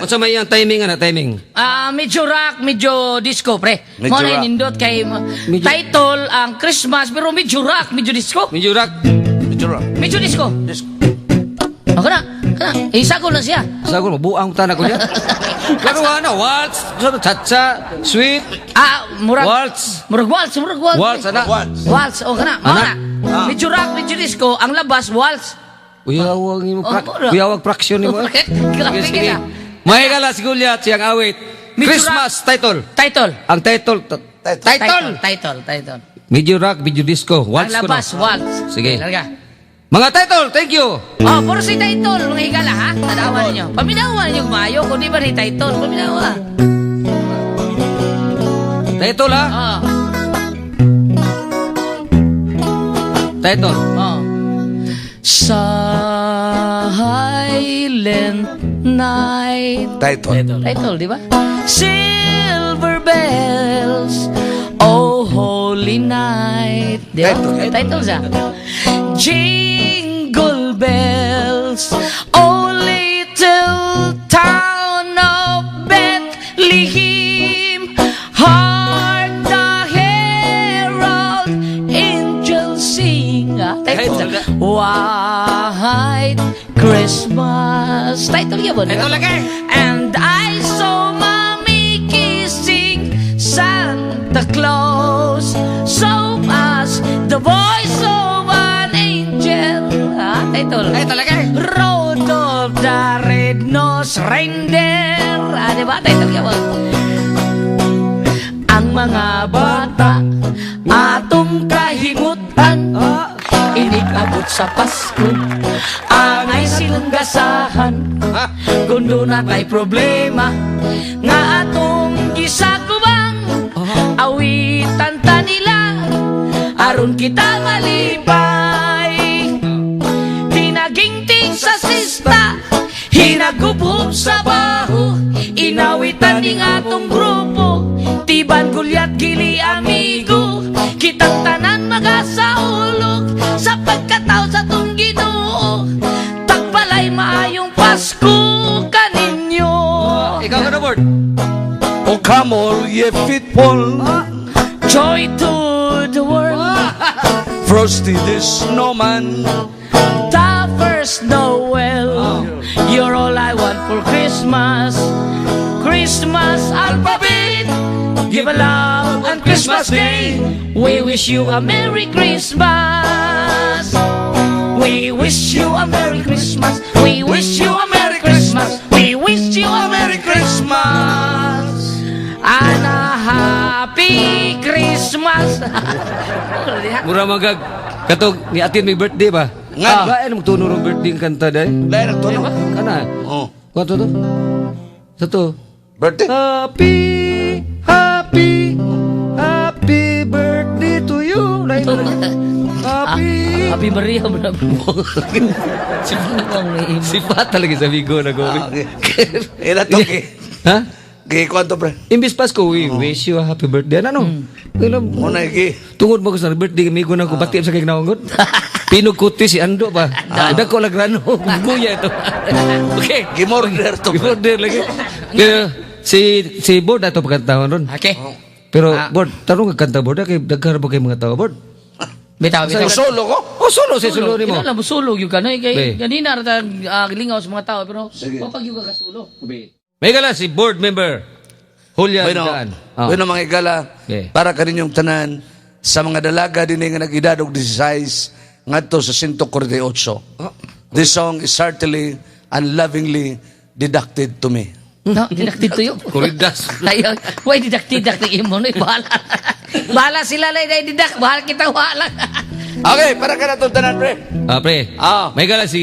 Unsa may iyang timing ana timing? Ah, medyo rock, medyo disco, pre. Medyo Mo na rock. nindot kay title ang Christmas pero medyo rock, medyo disco. Medyo rock. Medyo rock. Medyo disco. Disco. Ako na, kana. Isa ko na siya. Sa ko buang tanan ko niya. Pero ano, waltz, cha-cha, sweet, Ah, murag waltz. Murag waltz, murag waltz. Waltz ana. Waltz. Waltz, oh kana. Mo Ana. na. Medyo rock, medyo disco, ang labas waltz. Uyawag nimo Oh, mura. uyawag fraction nimo. Grabe Sige, sige. ka. May gala si Goliath siyang awit. Medyo Christmas title. Title. Ang title Title. title. Title, title. Medyo rock, medyo disco. Ang Waltz ko labas, na. waltz. Sige. Larga. Mga title, thank you. Oh, puro si title, mga higala ha. Tanawan ninyo. Paminawa ninyo maayo kung di ba ni title, paminawa. Title ha. Oh. Title. Oh. Silent night. Title. Title, di ba? Silver bells, oh holy night. Di ba? Title. Title siya. Jingle bells, oh little town of Bethlehem, hark the herald angels sing. Ah, title siya. White Christmas. Title yun ba? Title lagi. And I saw mommy kissing Santa Claus. So as the voice of an angel. Ah, title. Title lagi. Rudolph the Red-Nosed Reindeer. Ah, di ba? Title yun ba? Ang mga bata atong kahimutan, inig-abot sa Pasko angay silang gasahan. Kung doon kay problema nga atong gisagubang, awitan ta nila aron kita malipay. Tinaginting sa sista, hinagubhob sa baho, inawitan ning atong grupo. Tiban, Gulyat, Gili, amigo, kitang tanan magasaulog sa pagkatao sa tong Ginoo. Tagbalay maayong Pasko kaninyo. Ikaw ka na, board. O come all ye faithful. Joy to the world. Frosty the Snowman. The first Noel. You're all I want for Christmas. Christmas alphabet. Give a love on Christmas Day. We wish you a Merry Christmas. We wish you a Merry Christmas. We wish you a Merry Christmas. We wish you a Merry Christmas. And a happy Christmas. Mura magag katog ni atin may birthday ba? Nga. Ah, ba mo tuno rong birthday ang kanta day? Lain ang tono. Kana. Oh. Kuan to? Sa to. Birthday. Happy, happy, happy birthday to you. Lain na lagi. Happy. Happy Maria mo na. Sipat talaga sa Bigo na ko. Ah, okay. Ila to ki. Ha? Gi kwanto, pre. Imbis Pasko, we wish you a happy birthday. Ano? Ano? Muna gi. Tungod mo ko sa birthday, amigo na ko, bati sa kay gnawangon. Pinukuti si Ando ba? Dako lang grano, guya ito. Okay. Gimorder to, pre. Order lagi. Pero, si si Board ato pagkantahon ron. Okay. Pero Board, tarong ka kanta, Board, kay daghan ba kay mga tao, Board? Bitaw, bitaw. Solo ko. Oh, solo si solo nimo. Kinahanglan mo sulog yung kanoy kay Be. ganina ra ta lingaw sa mga tao pero wa pa gyud ka kasulo. May gala si board member Julian Bueno, Daan. Ah. bueno mga igala, Okay. para kaninyong tanan sa mga dalaga dinhi nga nag-edad og 16 ngadto sa 148. This song is heartily and lovingly deducted to me. No, deducted to you. Kuridas. Ayaw, why deducted deducted imo no bahala. Bahala sila lay day deduct, bahala kita wala. Okay, para ka na itong tanan, pre. Ah, pre. Ah. May gala si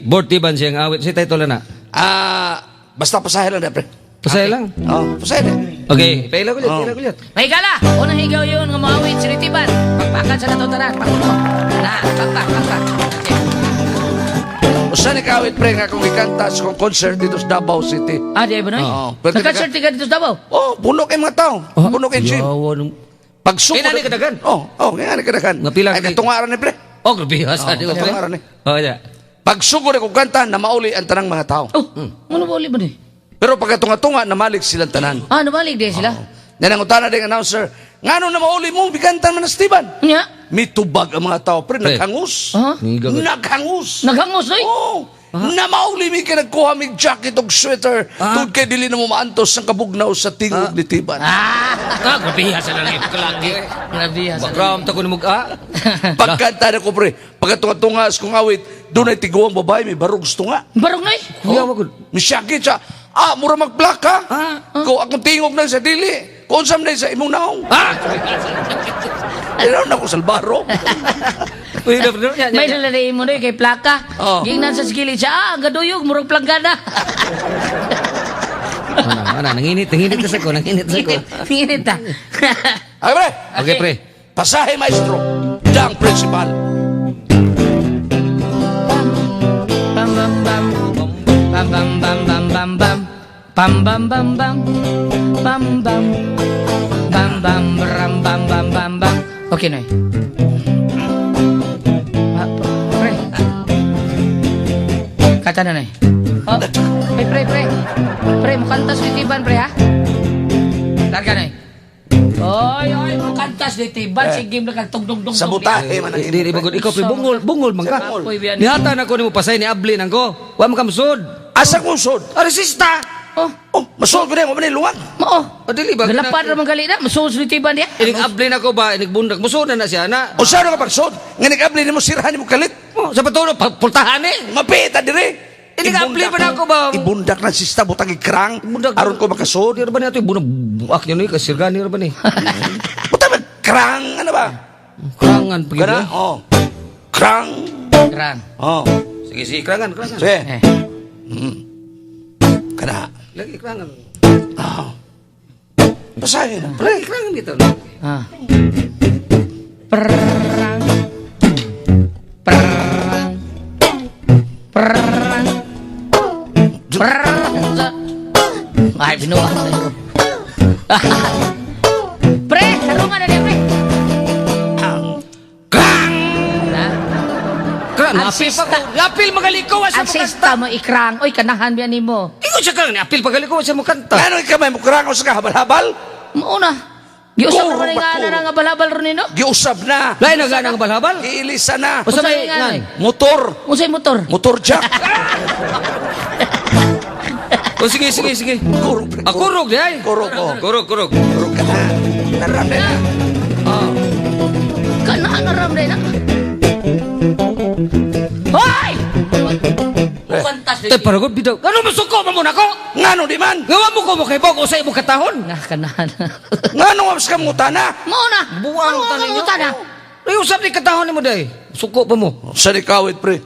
Board Tiban siyang awit. Si title na. Ah, basta pasahe lang na, pre. Pasaya lang. Oh, pasahe na. Okay, paila ko liat, paila ko liat. May gala, unang higaw yun nga moawit si Tiban. Pagpakan sa nato tanan, pakulo. Na, pakpak, pakpak. Okay. Usa ni kawit, pre, nga kung ikanta sa kong concert dito sa Davao City. Ah, di ba noy? Oo. Pwede Nagka-concert ka dito sa Davao. Oh, puno kay mga tao. Puno kay gym. Yawa nung. Pag Kaya nani kadagan? Oh, kaya nani kadagan. Nga pila Ay, kay- katungaran ni pre. Oh, grabe ha, sa di ba, pre? Katungaran ni. Oh, yeah. Pagsugod akong kanta, na mauli ang tanang mga tao. Oh, ano ba uli ba ni? Pero pagkatunga-tunga, namalik silang tanan. Ah, nabalik di sila. Nanangutana din ang announcer, ngano na mauli mo, bigantan man na Steven. Nya? Mitubag ang mga tao, pre, Pre. naghangus. Ah? Niga ka. Naghangus. Naghangos noy? Oo. Na mauli mi kay nagkuha mig jacket og sweater. Tud kay dili na mo maantos ang kabugnaw sa tingog ni Tiban. Ah, Ah, grabe ha, sa langit. Kalagi. grabe ha. Background ta ko namug ah. Pagkanta na ko, pre, pagkatunga-tunga sa kong awit, doon ay tiguang babae, may barog sa tunga. Barog noy? Kuya ko. Misyakit siya. Ah, mura magplaka. Ah, Ko akong tingog na sa dili. Kung saan na sa imong naong. Ah! Ayaw na ko salbaro. Uy, na, pre. Nya, nya, May nya. nalalay mo noy kay plaka. Oh. Gingnan sa gilid siya, ah, ang gaduyog murag planggana. Mana, mana, nanginit, nanginit na sa ko, nanginit sa ko. Nginit ta. Ay, pre. Okay, pre. Pasahe, maestro. Dang principal. Bam bam bam. Bam bam bam bam bam bam. Bam bam bam bam. Bam bam. Bam bam bram bam bam bam bam. Okay noy. Ah, pre. Kata na noy. Oh, pre pre pre. Pre, mukantas ni Tiban pre ha. Larga noy. Oy, oy, mukantas ni Tiban sige mo kag tugdog dog. Sabotahe man ang Di, di, bagod. Ikaw, pre, bungol, bungol man ka. Apoy, biyan. Nihatan ako nimo pasay ni Ablin ang ko. Wa man ka masud. Asa kong sod? Ah, resista. Oh, Oh, masod ko na yung luwag. mao. O, dili ba? Galapad ra man gali na, masuos ni Tiban diya. Inig Ablin ako ba, inig bundak. Musod na na siya, na. O saan ka pagsod? Nga nag-abli ni mo, sirahan ni mo kalit. Oh, sa patulo, pultahan eh. Mapita dire. Ini nag-abli pa na ako ba? Ibundak na sista, butang ikrang. Ibundak. Aron ko makasod. Di ba niya ito, ibundak, buak niya ni, kasirga niya ba ni? Butang krang, ano ba? Krangan, pag Kana? Oh. Krang. Krang. Oh. Sige, sige, krangan, krangan. Sige. Eh. Kana. Lagi, krangan. Oh. Basahin na, pre. Lagi, krangan dito. Ah. Prang. Prang. Prang. Prang. Ay, binuha sa'yo. Pre, tarungan na niya, pre. Krang! Na? Krang, Ang napil pa sista. ko. Napil magaliko, wa siya Ang mo kanta. sista mo ikrang. Oy, kanahan biya nimo. Ingon siya krang, napil pagaliko, wa siya mo kanta. Ngano ikaw may mukrang sa kahabal-habal? Mauna. Giusap Kurog mo na ba, nga kurog? na nga balabal ron nino. Giusab na. Lain na ganang balhabal. Giilisa na. O sa may, Usa nga, ngan. eh. Motor. Unsay motor? Motor jack. O sige, sige, sige. Kurog, pre. Ah, kurog di ay. Kurog, oh. Kurog, kurog. Kurog ka na. Naram na. Ah. Kanahan na ram na. Hoy! Mukantas. Tay para gud bitaw. Ano masuko man mo nako? Ngano di man? Nga mo ko mo kay bog usay mo katahon. Nga kanahan. Ngano mas ka mutana? Mao na. Buang Ano ta ka ninyo. mutana? Ay usab ni katahon nimo day. Suko pa mo. Sa ni kawit, pre.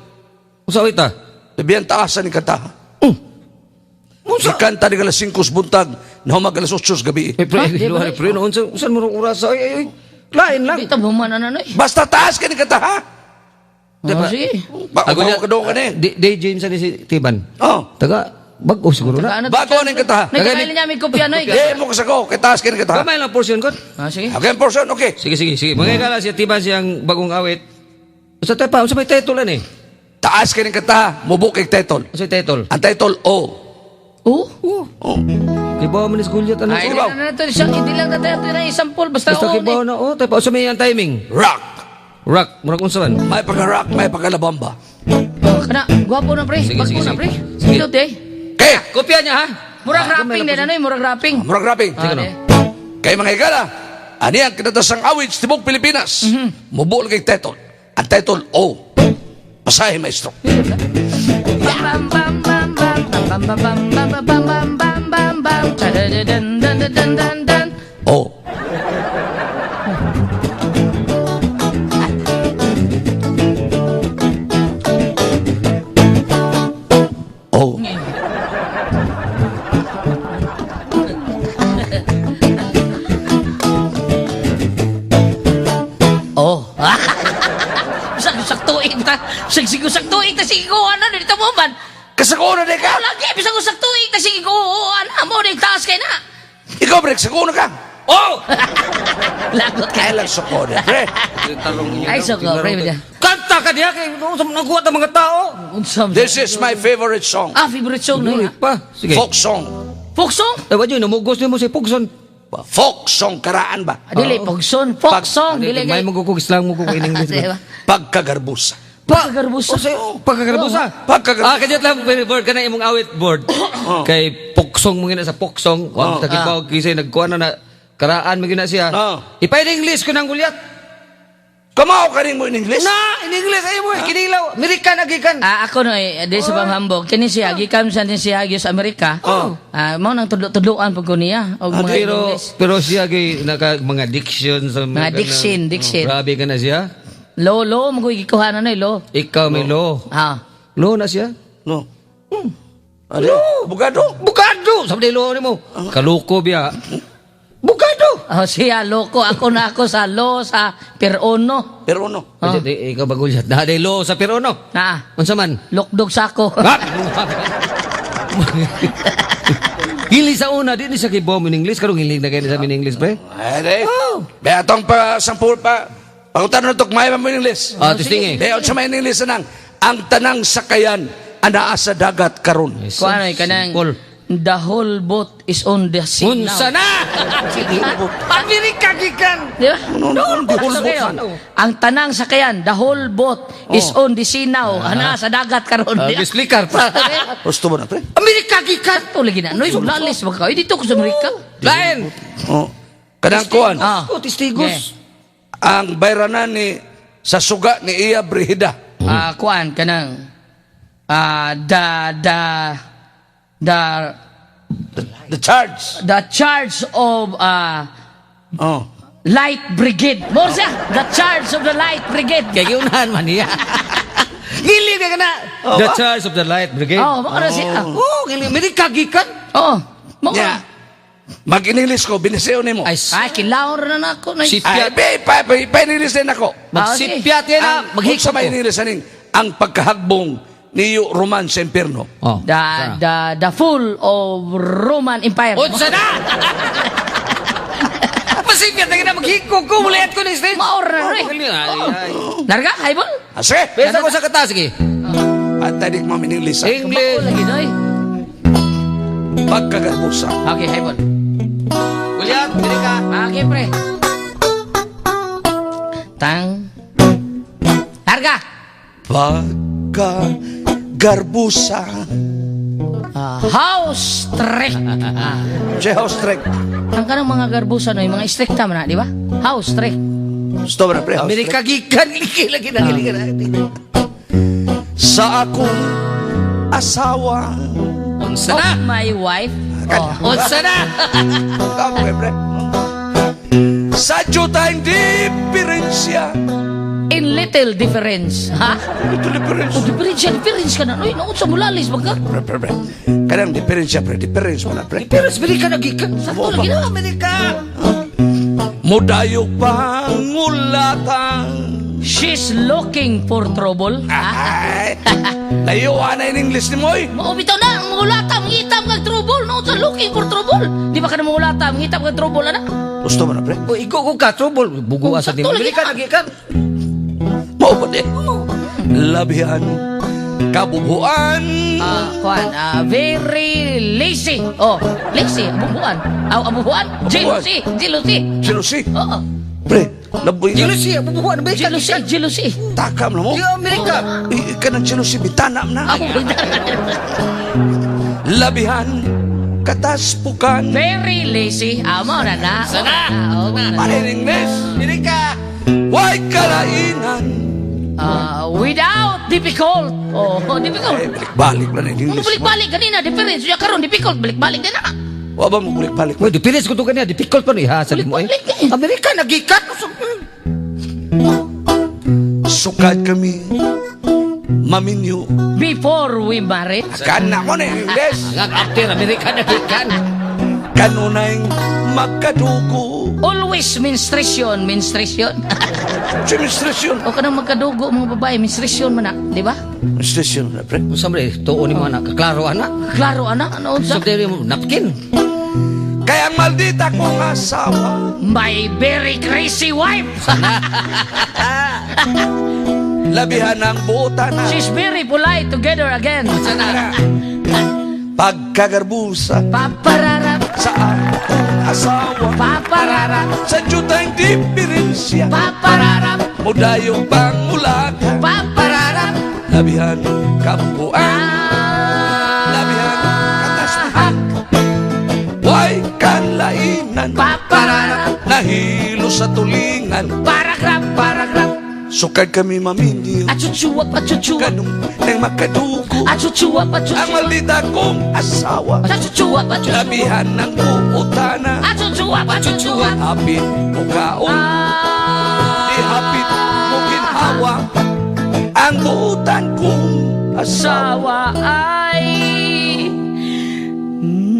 Usa ta? Biyan taasan ni kataha. Unsa? Gikanta ni alas 5 buntag, nahumag alas 8 gabi. Eh, pre, Ha? Di ba, luha ni pre, no, unsa unsa mo rong oras ay ay ay. Lain lang. Di ta buman na noy. Basta taas ka ni kataha. Oh, sige. Ba, ba, ka doon ka ni. Di, di James ani si Tiban. Oh. Taga bag-o siguro na. Taga ano? Bago na yung kataha. Nagkakailin niya may kopya noy. Di mo kasako, kay taas ka ni kataha. Gamay lang portion ko. Ah, sige. Okay, portion, okay. Sige, sige, sige. Mga kala siya Tiban siyang bagong awit. Usa tay pa, unsa may title ani? Taas ka ni kataha, mubukig title. Unsa title? Ang title, O. Oh. Oh. Oh. Kibaw man ni Gulyat ano? Ay, Kibaw. na to siya, hindi lang na ito na isampol basta Basta oo, kibaw ni. na oh, tay pa unsa may ang timing? Rock. Rock, murag unsa man? May pagka-rock, may pagka-labamba. Oh, kana gwapo na pre. Sige, Bago sige, na sige. pre. Sige. Dito te. Kay, Kopya niya ha. Murag rapping din ano, murag rapping. murag rapping. Ah, no. di. Kay mga higala, ani ang kinatasang awit sa tibok Pilipinas. Mubol kay title. Ang title, O. Basahin, maestro. Bam bam bam bam bam bam bam bam bam bam bam bam bam bam. Tadadadun, dun dun dun dun dun. O. O. Oh. Bisag usak tuig ta. Bisag sige usak tuig ta sige ko ano dito mo man. Kasako na di ka! Lagi bisag usak tuig ta sige ko ano mo di taas kay na. Ikaw, Brek, sako na ka! Oh! Lagot ka. Kaya lang sako na, pre. Ay, suko, pre, bida. Kanta ka diha kay unsa man naguhat ang mga tao. Unsa man- This is my favorite song. Ah, favorite song no. Lulit pa. Sige. Folk song. Folk song? Eh, wadyo, namugos nimo si Pugson. Folk song, karaan ba? Ah, dili folk song, folk song dili May kay. magukog slang mo kung in English. Di ba? Pagkagarbusa. Pagkagarbusa. O sa'yo, pagkagarbusa. Pagkagarbusa. Ah, kanyat lang, board ka na imong awit board. Kay Poksong mo gina sa Poksong. Wag ta kibaw kisay nagkuan na na karaan mo gina siya. Oh. Ipa in English ko nang gulyat. Kamao ka rin mo in English? Na, in English ay mo kinilaw. Amerikan agikan. Ah, ako no eh, di sa panghambog. Kini siya gikan sa din siya sa Amerika. Oh. Ah, mao nang tudlo-tudloan pag ko niya og mga Pero English. pero siya kay naka mga diction sa Mga diction, diction. Grabe ka na siya. Lo lo mo ko gikuha na no lo. Ikaw may lo. Ah. Lo na siya. No. Ano? Bugado? Bugado! Sabi lo nimo. Kaluko biya. Bugado! Oh, siya loko ako na ako sa lo sa Perono. Pero ano? Oh. Ikaw bagulyat. Na lo sa Perono. Na, Unsa man? lokdog sako. Ah! Hili sa una, di ni sa kibaw mo in English. Karong hilig na kayo sa in English, pre. Ay, di. Be, atong pa, sampul pa. Pangutan na ito, kumaya mo in English. Ah, testing eh. Be, sa may in English na nang, ang tanang sakayan, anaa sa dagat karon. Kuan ay kanang Simple. the whole boat is on the sea now. Unsa na! Amerika gikan! Di ba? Ano, ano, ano, the whole Ano boat? kayo? Ang tanang sakayan, the whole boat is on the sea now. Ana sa dagat karon. Ah, Gislikar pa. Gusto mo na, pre? Amerika gikan! Kato lagi na. Noy, lalis ba ka? Ay, dito ko sa Amerika. Lain! Oh. Kanang kuan, Ah. Oh, testigos. ang bayranan ni sa suga ni Iya Brihida. Ah, kuan kanang the The charge. the charge of Oh. Light Brigade. Mo siya, the charge of the Light Brigade. Kaya giunahan man niya. Ngili ka na! The Charge of the Light Brigade. Oh, mao na siya. Oh, ngili. Amerika gikan! Oh, mao Yeah. na. Mag-English ko, biniseo nimo. Ay, Ay, kilawon ra na ako. Nay. Si- Ay, be, pa, pa, pa, English din ako. Magsipyat yan na. Ang, Maghikot sa may ko. English aning, ang pagkahagbong ni Roman sa impierno. Oh. The full of Roman Empire. Unsa na! Masipyat na gina maghikog ko. Muliat ko ni stage. Maor na rin. Ay, ay. Larga, haybol. Ah, sige. Pesa ko sa kata, sige. At tadik mo in English. ah. English. Mao lagi noy. Pagkagarbusa. Okay, haybol. Gulyat, dili ka. Okay, pre. Tang. Larga. Pagkagarbusa. Ah, house trick. Ah, Siya house trick. ang kanang mga garbusa noy, mga strikta man na, di ba? House trick. Gusto mo na, pre, house trick. Amerika gikan. Lagi, lagi na, lagi na. Sa akong asawa. Unsa Of na? my wife. Oh. Unsa na? Kapoy, pre. Sa tayong diferensya. In little difference. Ha? Ito difference. Oh, diferensya, difference ka na. Uy, naunsa mo lalis ba ka? Pre, pre, pre. Kanang diferensya, pre. Difference mo na, pre. Pero Amerika na gikan. Sakto lagi na. Amerika. Mudayo pangulatan. She's looking for trouble. Ha? Ay, layuan na in English ni Moy. Mao bitaw na, ang mangulata, mangitam kag trouble. Naunsa looking for trouble? Di ba ka na mangulata, mangitam kag trouble, ana? Gusto mo na, pre? O igo ko ka trouble. Bugo asa ni Sakto lagi Amerika na. na gikan. Mao ba di? Labihan, kabubuan. Kuan, very lazy. Oh, lazy, abubuan. Aw, abubuan? Jealousy, jealousy. Jealousy. Oo. Pre, laboy nga. Jealousy, bubuhan Amerika. Jealousy, jealousy. Takam na mo. Di Amerika. Ka ng jealousy, bitanam na. Ako, Labihan, kataspukan. Very lazy. Amo na na. Sana. Oo, na. Para in English. Amerika. Why kalainan? Without difficult. Oh, difficult. Eh, balik-balik lang in Ano English. balik-balik kanina, difference. Ya karon difficult, balik-balik din na. Wa ba mo balik-balik? Uy, dipilis ko to kaniya, difficult pa ni ha sa mo ay. Balik-balik eh. Amerika na gikan. Sukad kami, maminyo. Before we marry. Kana mo na in English. Ang after Amerika na gikan. Kanunay magkadugo. Always menstruation, menstruation. Si menstruation. O kanang magkadugo mga babae, menstruation man na, di ba? Menstruation na, pre. Unsa man eh, tuo ni mo anak, klaro anak. Klaro ana, ano So unsa? diri mo napkin. Kaya ang maldita kong asawa, My very crazy wife. labihan ang buta na. She's very polite together again. Pagkagarbusa Papararap, sa akong asawa, papararap, sa jutang diferensya, papararap, mudayo pangulaka, papararap. labihan kabubuan, labihan kataspukan, way kalainan, Papararap, nahilo sa tulingan, paragraph, paragraph. Sukad kami maminyo, Achuchuwap, achuchuwap. kanong nang makadugo, Achuchuwap, ang achuchuwap. maldita kong asawa, Achuchuwap, achuchuwap. labihan ng buotana, Achuchuwap, achuchuwap. hapit mo kaon, di hapit mo ginhawa, ang buotan kong asawa. Asawa ay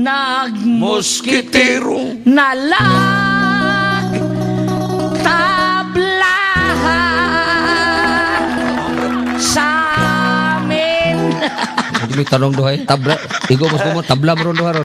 nagmoskitero Moskitero, na lang tablahan sa amin. Hindi may tanong duhay, tabla. Igo mas mo tabla mo ron duha ron.